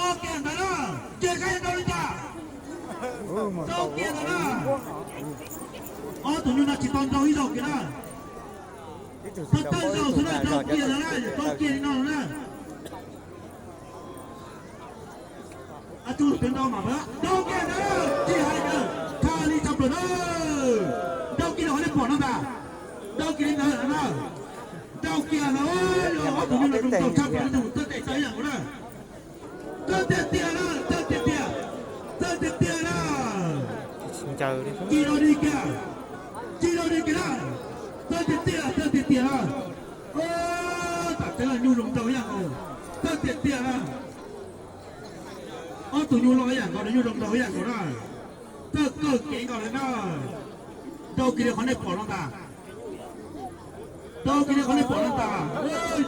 Nrau kiag ntawd na, ces koj nrau li cas? Nrau kiag ntawd na. Ob tug nyuj no tsis tau nrau ib zaug kiag na. Thawj thawj zaug xwb na, nrau kiag ntawd na, nrau kiag li no na. Ab, tsuj twv nrau mas nrau kiag ntawd, tsis hais kawg, tshaj li tshaj plaws na. Nrau kiag li qhov nej pom no ntag. Nrau kiag li ntawd na. Nrau kiag ntawd, ob tug nyuj no zoo nraug tshaj plaws li tus txawj tes txawj yam nkaus na. Txawj tiag tiag na, txawj tiag tiag, txawj tiag tiag na. Tsis rau li kiag, tsis rau li kiag na. Txawj tiag tiag, txawj tiag tiag na. Tam tseeb nyuj zoo nraug ib yam nkaus, txawj tiag tiag na. Ob tug nyuj loj ib yam nkaus, nyuj zoo nraug ib yam nkaus na. Txawj kawg kev nkaus li na. Nrau kiag li qhov nej pom no ntag. Nrau kiag li qhov nej pom no ntag.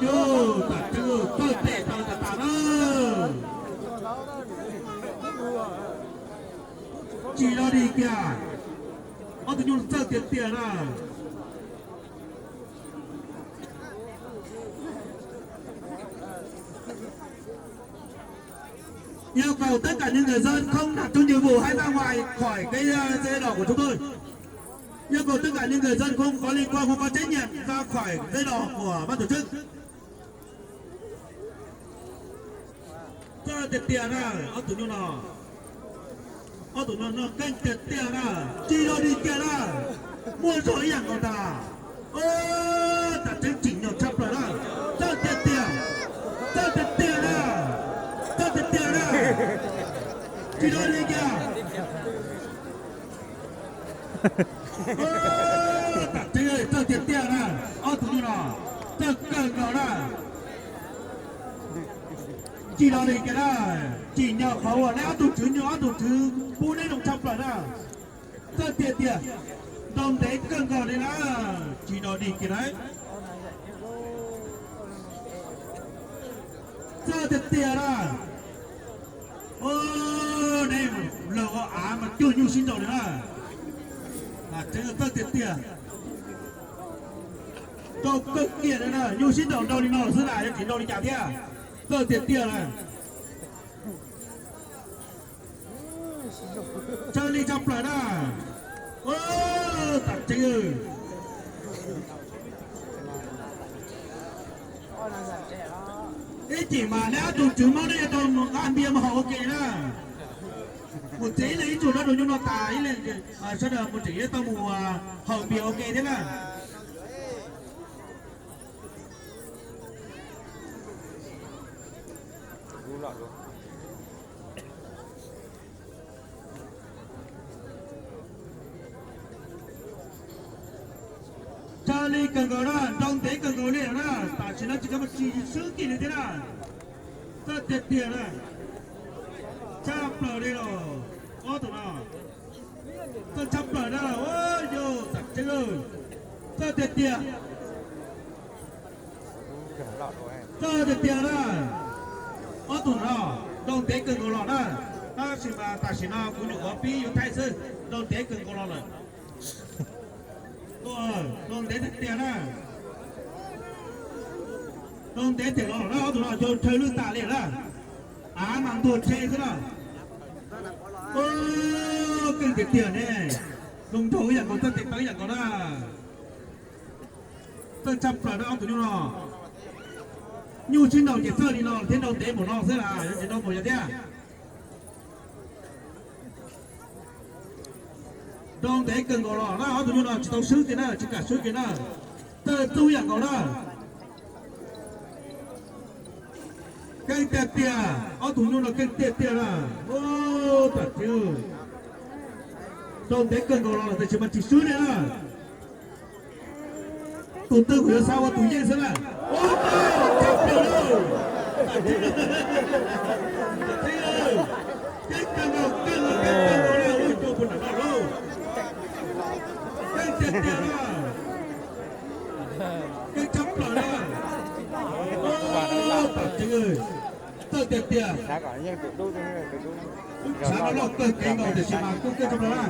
Yog tam tseeb txawj tes tau tas tas na. Tsis rau li kiag, ob tug nyuj txawj tiag tiag na. Yêu cầu tất cả những người dân không đặt trong nhiệm vụ hãy ra ngoài khỏi cái, ờ, dây đỏ của chúng tôi. Yêu cầu tất cả những người dân không có liên quan, không có trách nhiệm ra khỏi dây đỏ của ban tổ chức. Txawj tiag tiag na, ob tug nyuj no. Ob tug no no keej tiag tiag na, tsis rau li kiag na. Muaj zog ib yam nkaus ntag. Tam tseeb tsim nyog tshaj plaws na. Txawj tiag tiag, txawj tiag tiag na, txawj tiag tiag na. Tsis rau li kiag. Tam tseeb txawj tiag tiag na, ob tug nyuj no txawj kawg nkaus na. Tsis rau li kiag na, tsim nyog qhov uas neb ob tug tswv nyuj ob tug tswv pub neb zoo tshaj plaws na. Txawj tiag tiag, nrau ntev kawg nkaus li na, tsis rau li kiag na. Txawj tiag tiag na. Neb lawv ua av mas cuag nyuj sib nraus li na. Txawj tiag tiag. Nrau kawg kiag na, nyuj sib nraus nrau li no xwb na, yog tsis nrau li cas thiab. Txawj tiag tiag na. Txawj li tshaj plaws na. Tam tseeb. Ib chim mas neb ob tug tswv Hmoob neb yuav tau mus nqa npias mus haus ua ke na. Mus txiav ib leeg ib tug nrog rau nyuj no tas ib leeg, sawv daws mus tseem yuav tau mus haus npias ua ke thiab na. Txawj li kawg nkaus na, nrau ntev kawg nkaus li na, tam sim no tsis tau tsis swb kiag li thiab na. Txawj tiag tiag na. Tshaj plaws li los, ob tug no. Txawj tshaj plaws na, yog tam tseeb, txawj tiag tiag. Txawj tiag tiag na. Ob tug no nrau ntev kawg nkaus los na, tab sis mas tam sim no kuv nyuam qhuav pib yuav thaij xwb, nrau ntev kawg nkaus los lawm. Nrau ntev tiag tiag na. Nrau ntev tiag los na, ob tug no cov chaw lwj tas li na. Av mas ntuag tshe xwb na. Keej tiag tiag ne. Zoo nraug ib yam nkaus, txawj tes taw ib yam nkaus na. Txawj tshaj plaws na ob tug nyuj no. Nyuj sib nraus ces txawj li no thiab, nrau ntev npaum no xwb las, yuav tsis nrau npaum yog thiab. Nrau ntev kawg nkaus los na, ob tug nyuj no tsis tau swb kiag na, tsis kam swb kiag na. Txawj txuj yam nkaus na. Keej tiag tiag, ob tug nyuj no keej tiag tiag na. Tam tseeb, nrau ntev kawg nkaus los lawm tab sis mas tsis swb li na. Tus twg kuj yuav xav ua tus yeej xwb na. Tshaj plaws lawm. Keej kawg nkaus, keej kawg nkaus, keej kawg nkaus na, ua rau puas nram no lauj. Keej tiag tiag na. Keej tshaj plaws na. Tam tseeb, txawj tiag tiag. Lub tshav no loj kawg kev nkaus tiam sis mas kuj keej tshaj plaws na.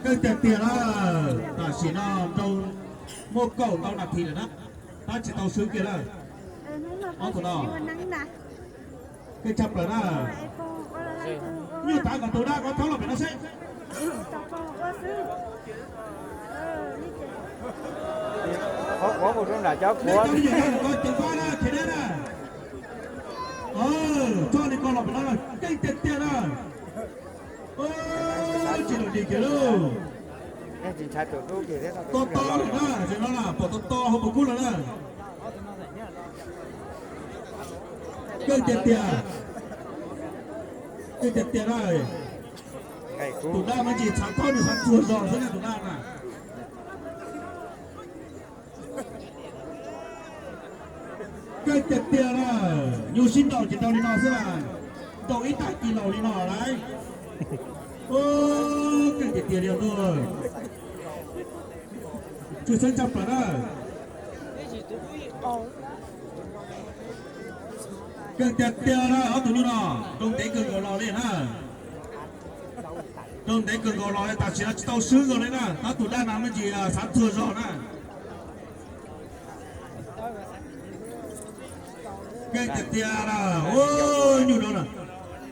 Keej tiag tiag na. Tam sim no nrau muaj kaum ntau nas this lawm na, tab tsis tau swb kiag na. Ob tug no, kawg tshaj plaws na. Nyuj tav kom tus dab ko thaub los pem no seb. Qhuav mus rau nram cov khuav. Cov li yog ko ceev fab na, khiav deb na. Txhob li ko los pem no, keej tiag tiag na. Tsis los dim kiag lauj. To to lawm na, tam no na pom to to hauv paus kub lawm na. Keej tiag tiag, keej tiag tiag na. Tus dab no ntsis txhav thaub nws xav txuag zog xwb na tus dab na. Keej tiag tiag na, nyuj sib nraus ces nraus li no xwb na, nraus ib tag kis laus li no lauj. Keej tiag tiag li os, tshwj xeeb tshaj plaws na. Keej tiag tiag na, ob tug nyuj no nrau ntev kawg nkaus los li na. Nrau ntev kawg nkaus los li, tam sim no tsis tau swb nkaus li na, tab tus dab no me ntsis xav txuag zog na. Keej tiag tiag na, nyuj no na.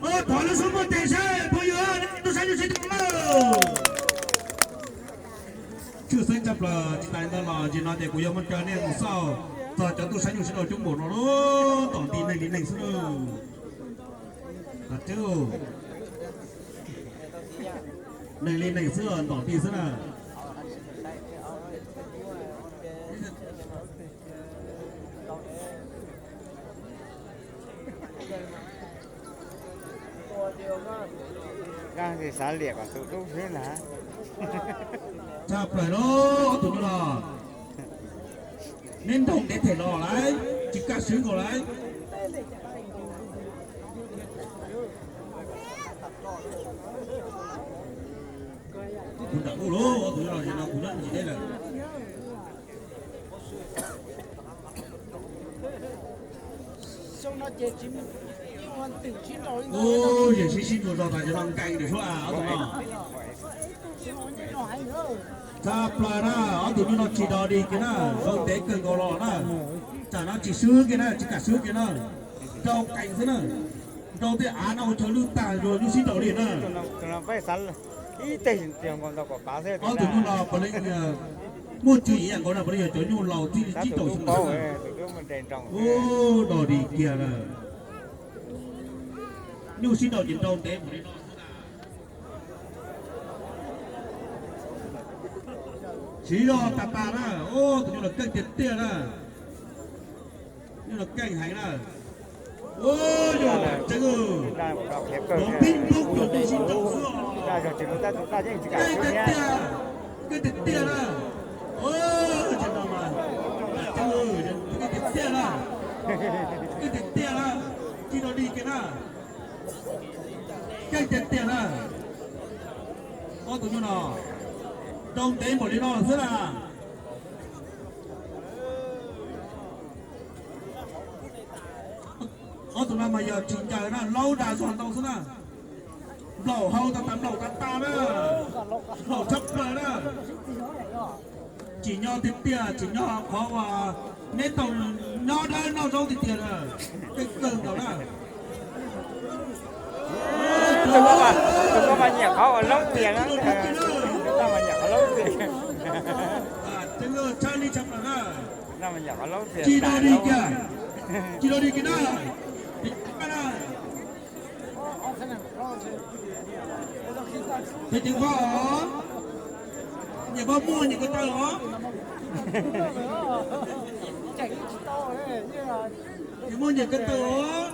Thov lub suab muaj tes saib phooj ywg, nej tub saib nyuj sib nraus lawm. Tshwj xeeb tshaj plaws, tsis tas li ntawd los ntsis no ces kuv yuav muab coj nej mus xauj txog cov tub saib nyuj sib nraus coob npaum no, ntom nti neeg li neeg xwb na. Neeg li neeg xwb, ntom nti xwb na. Xav liam kom tus dub xwb na. Tshaj plaws lauj, ob tug nyuj no. Neb nrau ntev them los lawm, tsis kam swb nkaus lawm. Kuv nram ub lauj, ob tug nyuj no, no kuv nyob ntsis deb lawm. Ub, yeej sib sib ntsuas zog tas cov no nkees lawm suab ob tug no. Tshaj plaws na, ob tug nyuj no tsis dog dig kiag na, nrau ntev kawg nkaus los na. Tsam no tsis swb kiag na, tsis kam swb kiag na. Nrau qees xwb na. Nrau tej av no ua chaw lwj tag, nyuj sib nraus li na. Ob tug nyuj no puav leej muaj tswv yim ib yam nkaus no, puav leej yog cov nyuj laus txij li tsib rau xyoo ntawd. Ub, dog dig kiag na. Nyuj sib nraus ces nrau ntev npaum li no xwb na. Siv zog tas tas na, ub, tus nyuj no keej tiag tiag na. Nyuj no keej heev na. Ub, yog tseeb, los pib nplooj rau nyuj sib nraus xwb os. Keej tiag tiag, keej tiag tiag na. Ub, tseeb, keej tiag tiag na. Keej tiag tiag na. Tsis dog dig kiag na. Keej tiag tiag na. Ob tug nyuj no nrau ntev npaum li no xwb na. Ob tug no mas yog tsis ncaws na, laub dag zog ntau xwb na. Nplaum hau tas tas, nplaum tas tas na. Nplaum tshaj plaws na. Tsim nyog tiag tiag, tsim nyog qhov uas neb tau nyob dawb noj zaub tiag tiag na. Keej kawg nkaus na. Tus no mas nyiam qhov uas laub tiag na. Tus no mas nyiam qhov laub tiag. Tshaj li tshaj plaws na. Tsis dog dig kiag, tsis dog dig kiag na. Tus ceev faj os, nyiam koj muaj nyiam ko taw os. Nyiam muaj nyiam ko taw os.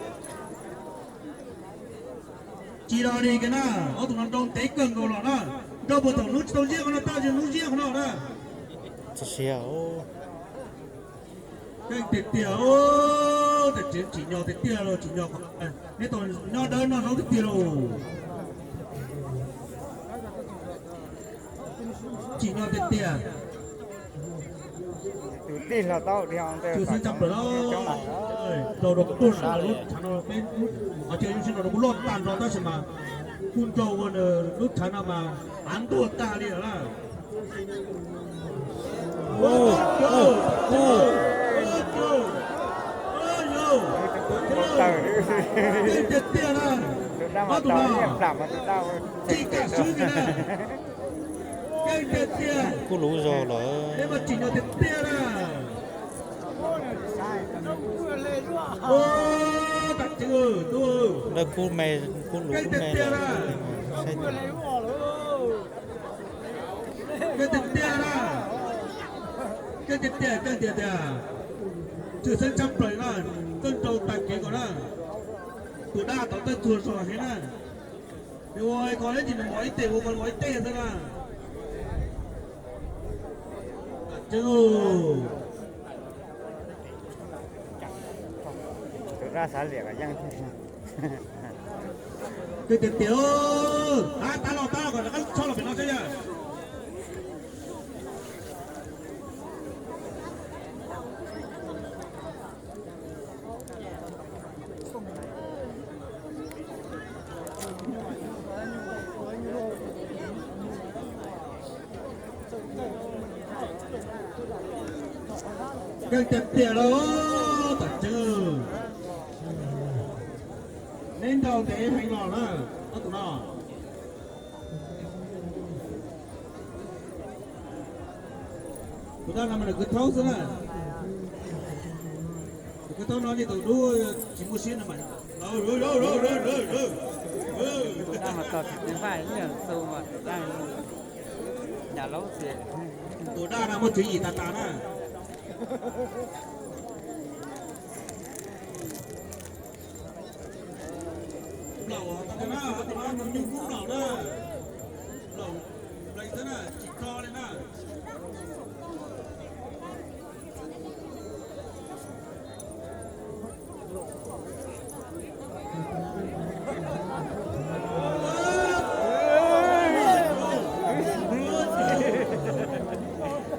Tsis dog dig kiag na, ob tug no nrau ntev kawg nkaus los na. Nrau puag thaum hnub tsis tau ziab qhov no tag, hnub ziab qhov no na. Keej tiag tiag, tsis nyog tiag tiag los tsis nyog, neb tau nyob dawb noj zaub tiag tiag lauj. Tsim nyog tiag tiag. Tus tij laug tau dhia tus xwb tshaj plaws na. Rau rau kuv tuaj sav lub tshav no peb, qhov chaw nyuj sib nraus rau kuv loj tag nrho tab sis mas kuj nrau ua lub tshav no mas av ntuag tag li lawm na. Keej tiag tiag na. Ob tug no tsis kam swb kiag na. Keej tiag tiag. Kuj lub zog lawm. Peb mas tsim nyog tiag tiag na. Tam tsev, lawv kub me, kub lub me lawm. Keej tiag tiag na. Keej tiag tiag, keej tiag tiag. Tshwj xeeb tshaj plaws na, txawj nrau tag kev ko na. Tus dab tod txawj txuag zog heev na. Nws ua ko ib ntsis nws mos ib teg, ua ko mos ib teg xwb na. Tus dab xav liam kom yeej. Tiag tiag, tab los tab los kom rov qab tshoj los pem no saib yog. Keej tiag tiag lauj, tam tsev. Neb nrau ntev heev los na, ob tug no. Tus dab no mas nws kwv thaub xwb na. Nws kwv thaub no ces tus dub tsis muaj siab no mas. Tus dab mas tog tsis tsis npaj ib yam xu mas tus dab, cas laub tias tus dab no muaj tswv yim tas tas na. Plaum tag na, tus no tus nyuj kub plaum na. Plaum plaws xwb na, tsis tso li na.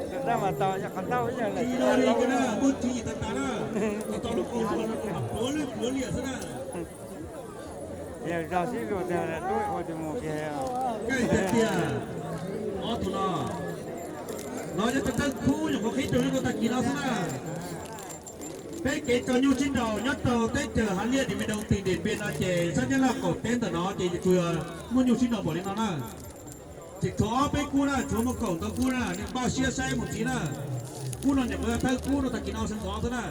Tus dab mas tau yog qhov ntau ib yam li. Tsis zoo li ko na, muaj tswv yim tas tas na. Tau lub qau pluav lwj pluav liam xwb na. Yog zog sib luag tag lub ua tus mus kiag. Keej tiag tiag, ob tug no, no yog tus thawj khub nyuam qhuav qhib rau lub rau tag kis no xwb na. Peb kev tso nyuj sib nraus nyob rau teb chaws Hav Liaj Điện Biên Đông tỉnh Điện Biên no ces sab Nyab Laj qaum teb ntawm no ces tsuas yog muaj nyuj sib nraus npaum li no na. Tseem tshuav ob peb kub na, tshuav muaj kaum ntau kub na, nej npaj siab saib mus ntxiv na. Kub no nyuam qhuav thawj kub no tag kis no sawv ntxov xwb na.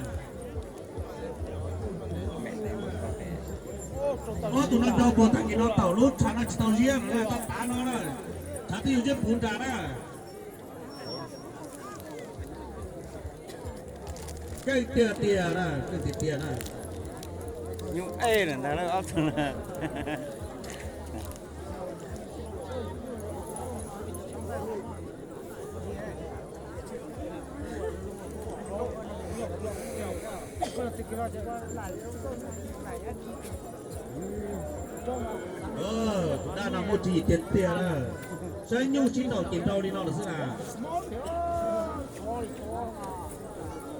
Ob tug no nrau puag tag kis no thaum lub tshav no tsis tau ziab, tab tav no na, tshav twb yug ziab puv nras na. Keej tiag tiag na, keej tiag tiag na. Nyuj ej lawm ntag lauj ob tug na. Tus dab no muaj tswv yim tiag tiag na. Saib nyuj sib nraus ces nrau li no lawm xwb na.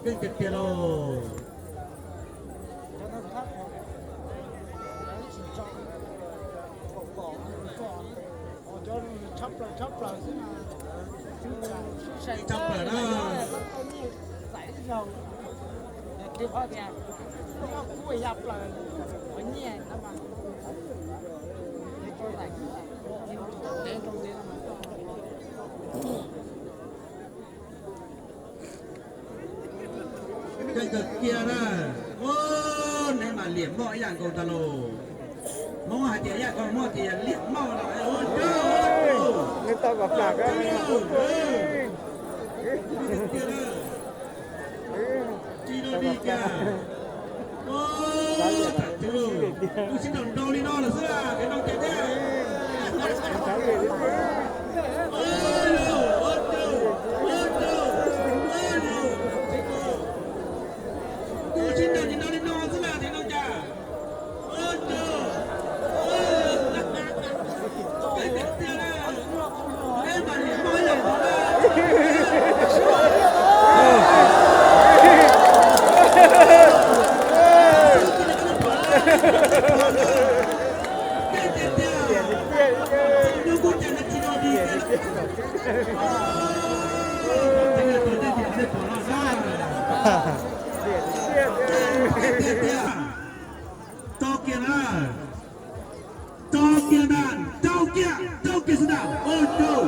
Keej tiag tiag lauj. Tshaj plaws na. Keej kawg kiag na. Neb mas liam moj ib yam nkaus ntag lauj. Hmoob hais tias ib yam nkaus, Hmoob tias liam moj no. Tsis nrau li cas. Tam twg kuj sib ntaus nrau li no lawm xwb, kev nrau ces thiab. Kuj sib ntaus ces nrau li no xwb, kev nrau cas. Tso Rau kiag ntag, rau kiag, rau kiag xwb ntag. Ua rau,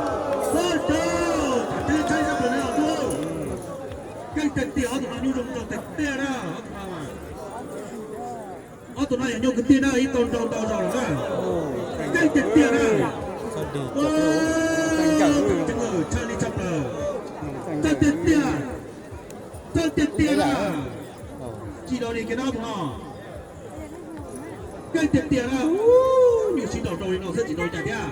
ua rau, tam teb tshaib sab plaws no os. Keej tiag tiag, ob tug no nyuj zoo nraug tiag tiag na, ob tug no. Ob tug no yog nyuj kwv tij na, ib tau nrau ntau zaus lawm na. Keej tiag tiag na. Tshaj li tshaj plaws. Txawj tiag tiag, txawj tiag tiag na. Tsis dog dig kiag na ob tug no. Keej tiag tiag na. Nyuj sib nraus nrau li no xwb tsis nrau cas thiab.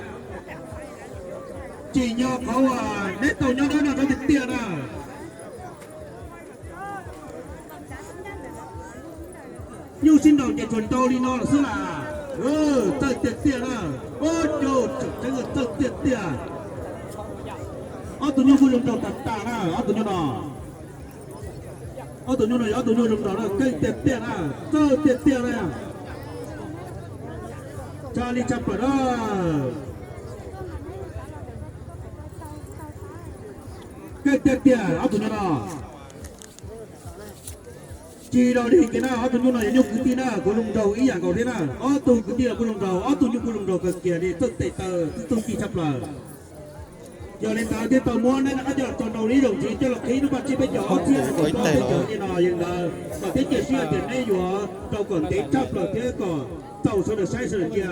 Tsim nyog qhov uas neb tau nyob dawb no txawj tiag tiag na. Nyuj sib nraus ces tsuas nrau li no lawm xwb las. Txawj tiag tiag na. Ua rau, tseem txawj tiag tiag. Ob tug nyuj kuj zoo nraug tas tas na, ob tug nyuj no. Ob tug nyuj no yog ob tug nyuj zoo nraug na, keej tiag tiag na, txawj tiag tiag na. Tshaj li tshaj plaws na. Keej tiag tiag ob tug nyuj no. Tsis dog dig kiag na, ob tug nyuj no yog nyuj kwv tij na, kuj zoo nraug ib yam nkaus thiab na. Ob tug kwv tij los kuj zoo nraug, ob tug nyuj kuj zoo nraug kawg kiag li, txawj tes taw, txawj tug kis tshaj plaws. Yog li ntawd thiaj tau muab neb rov qab coj los tso nrau ib zaug ntxiv, coj los qhib lub paj tsib peb caug ob txhiab rau plaub peb caug li no, yog li ntawd kom thiab cia siab tias neb yuav rau kom ntev tshaj plaws thiab kom txaus sawv daws saib sawv daws cia.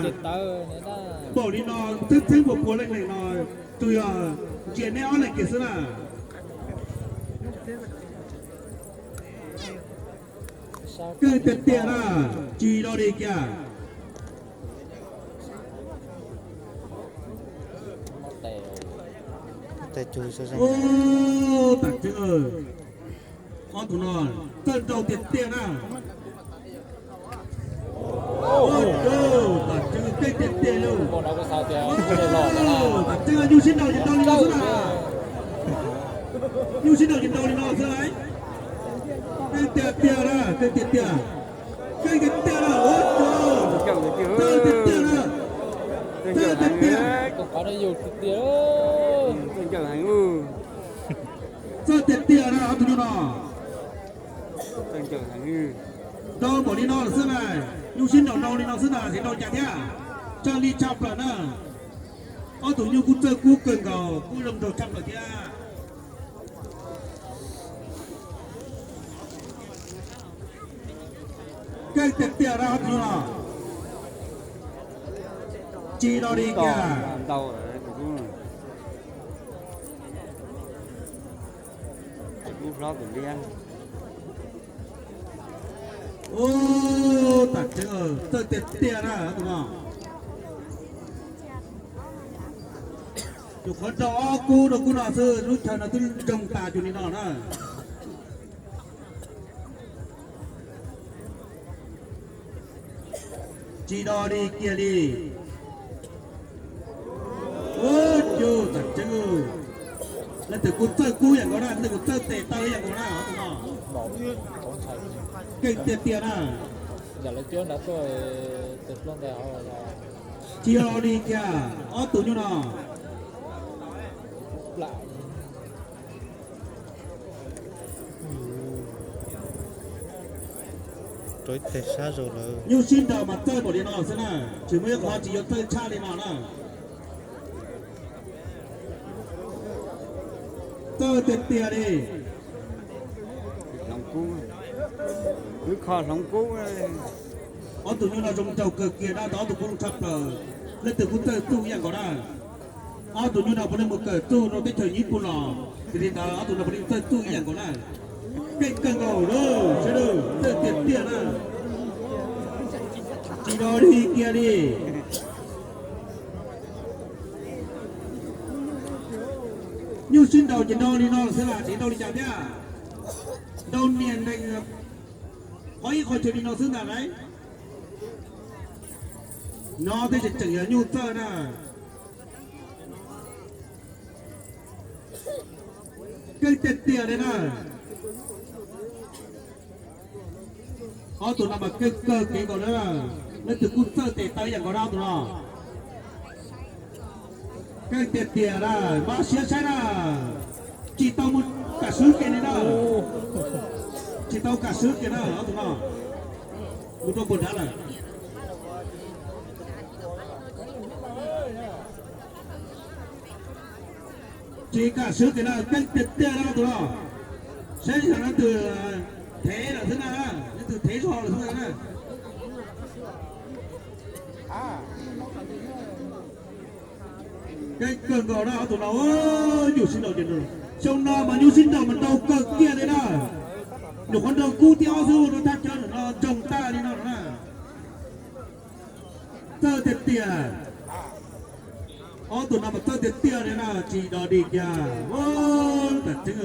Npaum li no txheeb txheeb puas puas leej leej no, tsuas yog ntsia neb ob leeg kiag xwb na. Keej tiag tiag na, tsis dog dig kiag. Ub, tam tseeb, ob tug no txawj nrau tiag tiag na. Tam tseeb, keej tiag tiag li. Tam tseeb, nyuj sib nraus ces nrau li no xwb na. Nyuj sib nraus ces nrau li no xwb lauj. Keej tiag tiag na, keej tiag tiag. Keej tiag tiag na, ub, txawj tiag tiag na. Txawj tiag tiag. Txawj tiag tiag na ob tug nyuj no. Nrau npaum li no lawm xwb na, nyuj sib nraus nrau li no xwb na, tsis nrau cas thiab. Tshaj li tshaj plaws na. Ob tug nyuj kuj txawj kub kawg nkaus, kuj zoo nraug tshaj plaws thiab. Keej tiag tiag na ob tug nyuj no. Tsis dog dig kiag. Ub, tam tseeb, txawj tiag tiag na tus no. Tus qhov rau ob kub rau kub no xwb, lub chaw no twb zoo tas tus li no na. Tsis dog dig kiag li. Ub, tam tseeb, leej twg kuj txawj kub ib yam nkaus na, leej twg kuj txawj tes taw ib yam nkaus na, ob tug no. Keej tiag tiag na. Tsis dog dig kiag ob tug nyuj no. Nyuj sib nraus mas txawj npaum li no xwb na, tsis muaj ib qho tsis yuav txawj tshaj li no na. Txawj tiag tiag li. Ob tug nyuj no zoo nraug kawg kiag na, ntawm ob tug kub zoo tshaj plaws, leej twg kuj txawj txuj ib yam nkaus na. Ob tug nyuj no puav leej mus kawm txuj rau teb chaws Nyij Pooj los, yog li ntawd ob tug no puav leej txawj txuj ib yam nkaus na. Keej kawg nkaus na, sawv daws txawj tiag tiag na. Tsis dog dig kiag li. Nyuj sib nraus ces nrau li no xwb las, tsis nrau li cas thiab. Nrau nias nees qhov ib qho chaw li no xwb ntag lauj. No tej tseem yog nyuj txawj na. Keej tiag tiag li na. Ob tug no mas keej kawg kev nkaus na. Leej twg kuj txawj tes taw ib yam nkaus na ob tug no. Keej tiag tiag na, npaj siab saib na. Tsis tau mus kam swb kiag li na. Tsis tau kam swb kiag na ob tug no. Mus rau puag nrad lawm. Tsis kam swb kiag na, keej tiag tiag na tus no. Saib yog leej twg thev lawm xwb na, leej twg thev zog lawm xwb na. Keej kawg nkaus na ob tug no, nyuj sib nraus ces xyoo no mas nyuj sib nraus mas nraus kawg kiag li na. Nyuam qhuav nraus kub thib ob xwb ua rau thaj chaw no ntsoog tag li no na. Txawj tiag tiag. Ob tug no mas txawj tiag tiag li na, tsis dog dig kiag. Tam tseeb,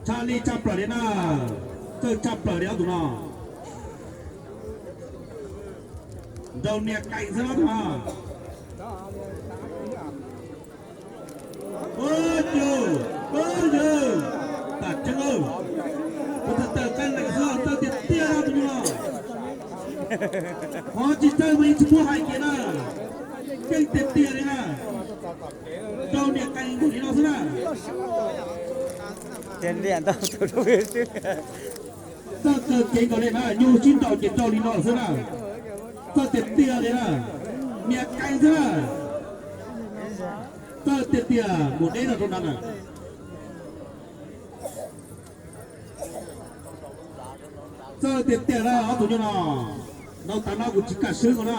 tshaj lij tshaj plaws li na, txawj tshaj plaws li ob tug no. Nraus niam qees xwb ob tug no. Tam tseeb, kuv tawm tawm qeej lees xwb, txawj tiag tiag tus nyuj no. Qhov tsis txawj mas yeej tsis muab hais kiag na, keej tiag tiag li na. Nraus niam qees nkaus li no xwb na. Txawj kawg kev nkaus li na, nyuj sib nraus ces nraus li no xwb na. Txawj tiag tiag li na, niam qees xwb na. Txawj tiag tiag mus deb rau rau nrad na. Txawj tiag tiag na ob tug nyuj no. Nraus tas no kuv tsis kam swb nkaus na.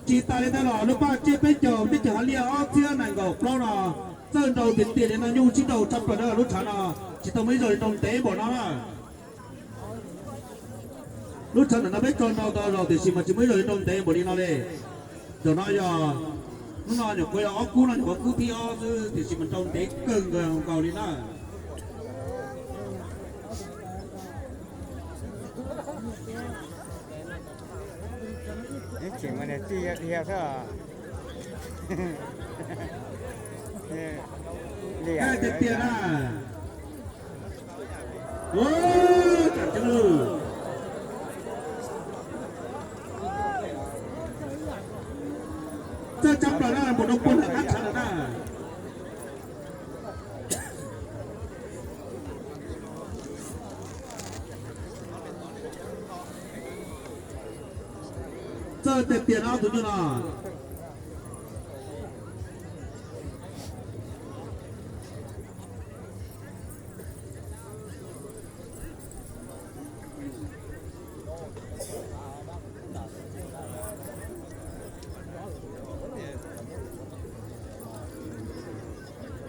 Tsis tas li ntawd los lub paj tsiab peb caug, peb caug hab liaj ob txhiab nees nkaum plaub no, txawj nraus tiag tiag li no, nyuj sib nraus tshaj plaws na. Lub tshav no tsis tau muaj ib zaug li nraus ntev npaum no na. Lub tshav ntawm no peb tso nraus tau zaus tiam sis mas tsis muaj ib zaug li nraus ntev npaum li no li. Zaum no yog, hnub no nyuam qhuav yog ob kub no, nyuam qhuav kub thib ob xwb tiam sis mas nraus ntev kawg nkaus li na. Tij dhia xwb. Tiag tiag na. Tam tseeb, txawj tshaj plaws na, npaum no puag nram qab tshav lawm na. Txawj tiag tiag na ob tug nyuj no.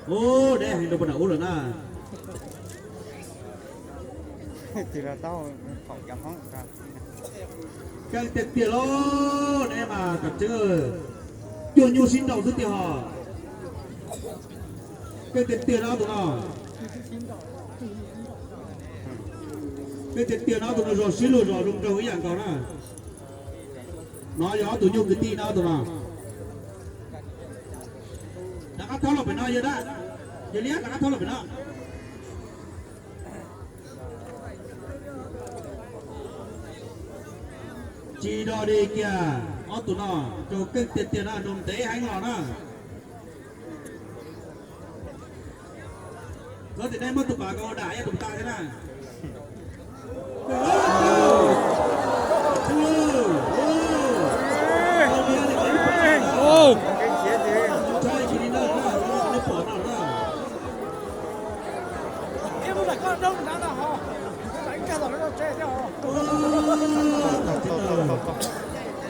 Ub, neb heev rau puag nram ub lawm na. Keej tiag tiag lauj, neb mas tam tseeb, cuag nyuj sib nraus xwb tiag hos. Keej tiag tiag na ob tug no. Keej tiag tiag na ob tug no, zos sib luag zos zoo nraug ib yam nkaus na. No yog ob tug nyuj kwv tij na ob tug no. Rov qab thab los pem no yawg dab, yawg liab, rov qab thab los pem no. Tsis dog dig kiag, ob tug no rau keej tiag tiag na, rau ntev heev los na. Txhob tias nej muab tus pas ko ua dam ib tug tas thiab na.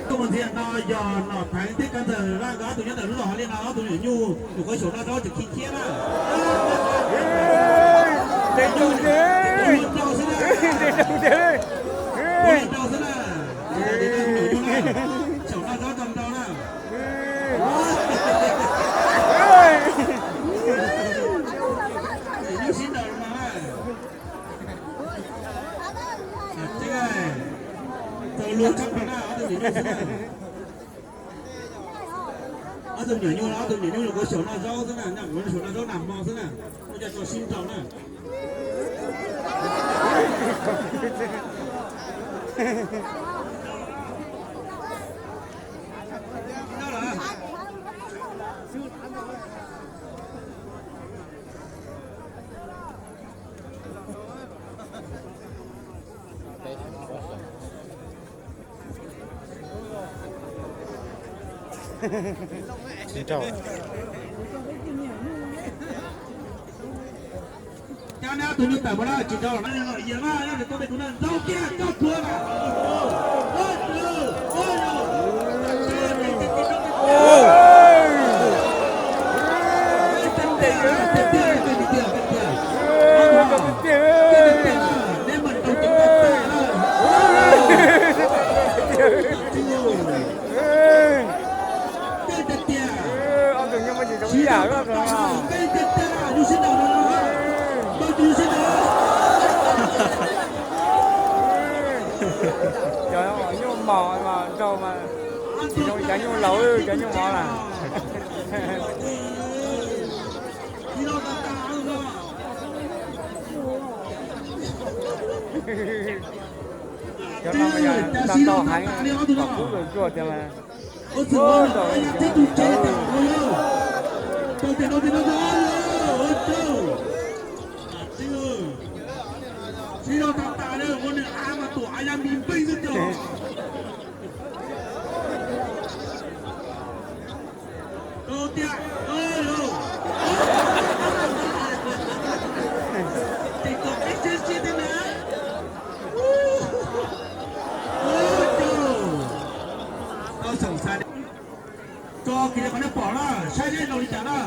Koj mus ntxias no yog Nom Theev thiab Kab Ntxawg Laj nkawd ob tug nyob ntawm lub zos hauv liaj no, ob tug nyuam nyuj nyuam qhuav xyaum noj zaub tseem khi khiab na. Tes nyuj, tes nyuj nrau xwb na. Tes nyuj nrau xwb na. Xyaum noj zaub tau nrau na. Tes nyuj sib nraus no na. Txaus luag tshaj plaws na, ob tug nyuam nyuj xwb na. Ob tug nyuam nyuj, ob tug nyuam nyuj nyuam qhuav xyaum noj zaub xwb na, nyuam qhuav xyaum noj zaub nag hmo xwb na, muaj coj tso sib nrau na. Tsis rau. Cab nab tus nyuj tawm mus na, tsis rau na, yog na, yog tias koj peb tus na, ntau kiag, koj pluav na. Ob tug nyuj muaj tsis zoo ib yam. Cov nyuj mos mas nraug mas tsis zoo li cov nyuj laus, cov nyuj mos na. Cov no mas yog tau tau heev, kom kub tus ntsuag tiag mas. Ua rau cov tawv. Tso kiag qhov nej pom na, saib seb zoo li cas na.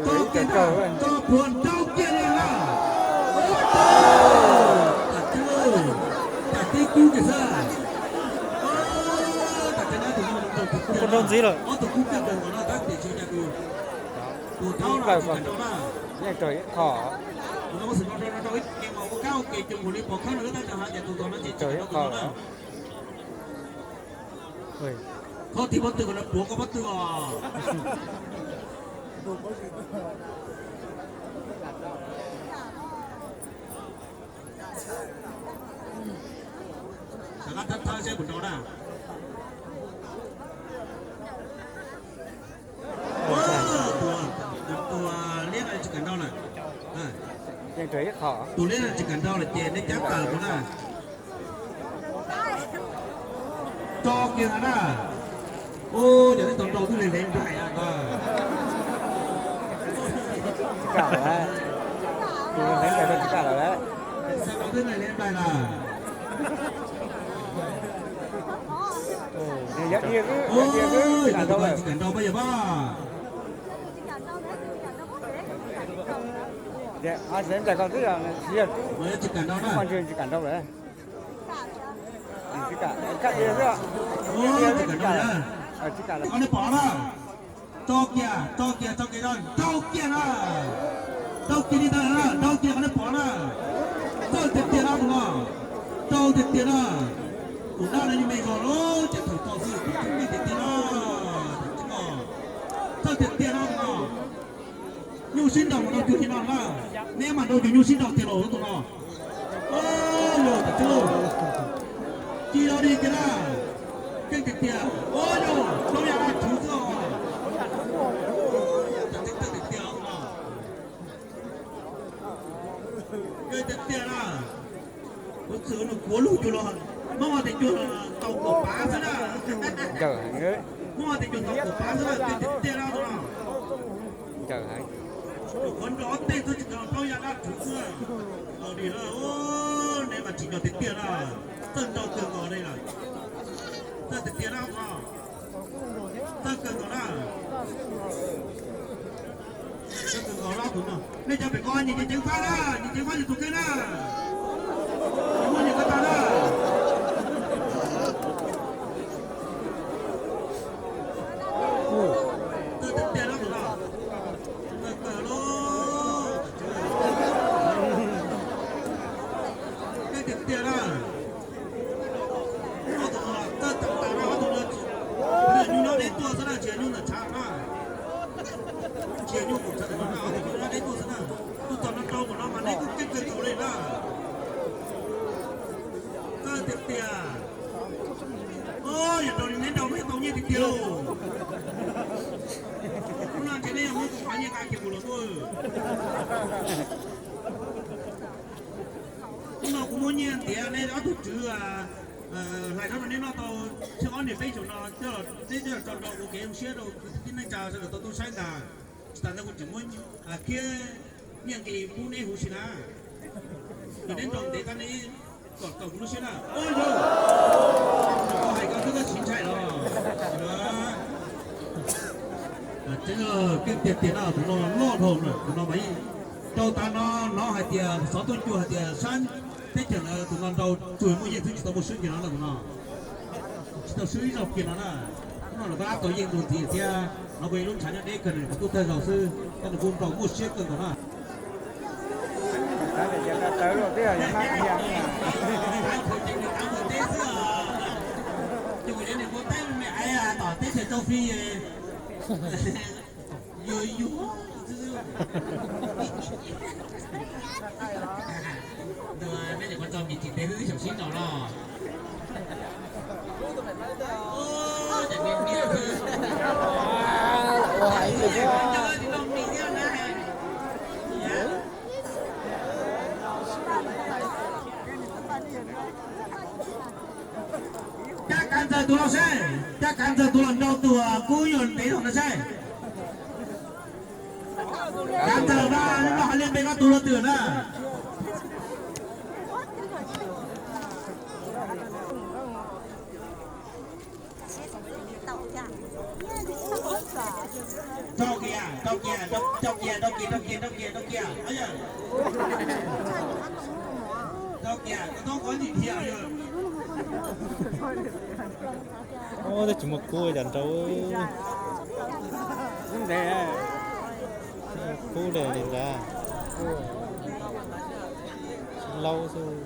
Tso kiag na, tso pluav ntau kiag li na. Tam, tam tib kub kiag xwb. Tam, tam, tam, tam, tam, tam, ob tug kub kiag nkaus no tab tis tsis cas tus, tus thaub no tsis kam nrau na. Yeej raug ib qho. Tus no muab xwm no rau, rau ib ce mas ua kab ua ke coob nkaus li pom khawb no tab tab hais tias tus ntawd no ces tsis kam nrau tus no na. Khob thib pob tw kom lawv pluav koj pob tw os. Rov qab thawb thawb seb puas nrau na. Tus liab no tsis kam nrau lawm. Tus liab no tsis kam nrau lawm ces nej cab tawm mus na. Tso kiag na. Ub, yog nej tau nrau twb hle hle nplaig na. Tsis kam lawm, tus hle nplaig tsis kam lawm. Twb hle hle nplaig na. Yog dhia xwb, yog dhia xwb, tsis kam nrau pab yawg pab. Hle nplaig ko twb yog siv yog rub, tsis kam nrau na, tsis kam nrau lawm. Tsis kam, dhia xwb, dhia xwb, tsis kam lawm. Tsis kam lawm. Qhov nej pom na, tso kiag, tso kiag, tso kiag, nrau kiag na. Nrau kiag li ntawd na, nrau kiag qhov nej pom na. Txawj tiag tiag na tus no. Nrau tiag tiag na. Tus dab no yeej me zog lawm ces thaum tso xwb, tus tub me tiag tiag na. Txawj tiag tiag na tus no. Nyuj sib nraus mas nrau cuag li no na. Neb mas nrau cuag nyuj sib nraus tiag los tus no. Ua yog tas tub, ci lo li tiag na. Keej tiag tiag. Ua yog Hmoob Yaj Dab Rhuv xwb os. Keej tiag tiag na. Kuv txwm nws kuav lug cuag los, Hmoob tias cuag tau kaum pav xwb na. Hmoob tias cuag tau kaum pav xwb na, keej tiag tiag na tus no. Tus qhov nrau ob teg xwb tsis tau Hmoob Yaj Dab Rhuv xwb na. Nkaus li na, neb mas tsim nyog tiag tiag na. Txawj nrau kawg nkaus li lawm. Txawj tiag tiag na tus no. Txawj kawg nkaus na. Txawj kawg nkaus na tus no. Nej cov pem ko nyias ceev fab na, nyias ceev fab nyias tus kheej na. Nyias muaj nyias ko tag na. Txawj tiag tiag na tus no. Txawj kawg lauj. Keej tiag tiag na. Ob tug txawj tag tag na, ob tug no, nyuj nyob deb tuaj xwb na, tsis yog nyuj ntawm tshav na. Tsis yog nyuj ntawm tshav no na, ob tug nyuj nyob deb tuaj xwb na. Tus tom no rau npaum no mas neb kuj keej kawg nkaus li na. Txawj tiag tiag. Yog raws li neb nrau mas tau nyiaj tiag tiag lauj. Hnub no ntshe neb yuav muab kuv qhov nyiaj nqa kiag mus los tuaj. Hnub no kuv muab nyiaj ntiav neb ob tug tswv Hlais zaub rau neb noj tau tsheej ob niam peb xyoos no, neb coj tso rau ua kev zoo siab rau kwv tij neej tsa sawv daws tau tuaj saib ntag. Tsis tas ntawd kuv tseem muab khiab nyiaj nqis pub neb huv si na. Yog neb nrog ntev tab neb kom tau kuv lub siab na. Ua yog hais koj twb koj tsis ntshai los. Tseeb, keej tiag tiag no tus no loj dhau, tus no mas rau tas no hnov hais tias xov tooj cua hais tias sab teb chaws lawv tus no nrau tsuag muaj yeej xwb tsis tau muaj swb kiag no na tus no. Tsis tau swb ib zaug kiag no na. Hnub no lawv pab tau yeej dua ntxiv thiab no kuj ib lub ntshav nyob deb kawg nws kuj tawg zaus xwb tab nws kuj nrau muaj siab kawg nkaus na. Ces kuv cov niam kuv teeb me aiv tom teb chaws Châu Phi yuag yuag xwb. Neb nyuam qhuav tso mis tsis ntev xwb xyaum sib nraus los. Cab kav ntxawg tus los saib, cab kav ntxawg tus los nrau tus kub yuag ntev los no saib. Kav ntxawg no, no hais li npe koj tus los twg na. Rau kiag, rau kiag, rau kiag, rau kiag, rau kiag, rau kiag, rau kiag. Rau kiag, koj toob qhov ntsim dhia yog. Ub, twb tsis muaj kub cas nrau. Kub li nrad. Laub xwb.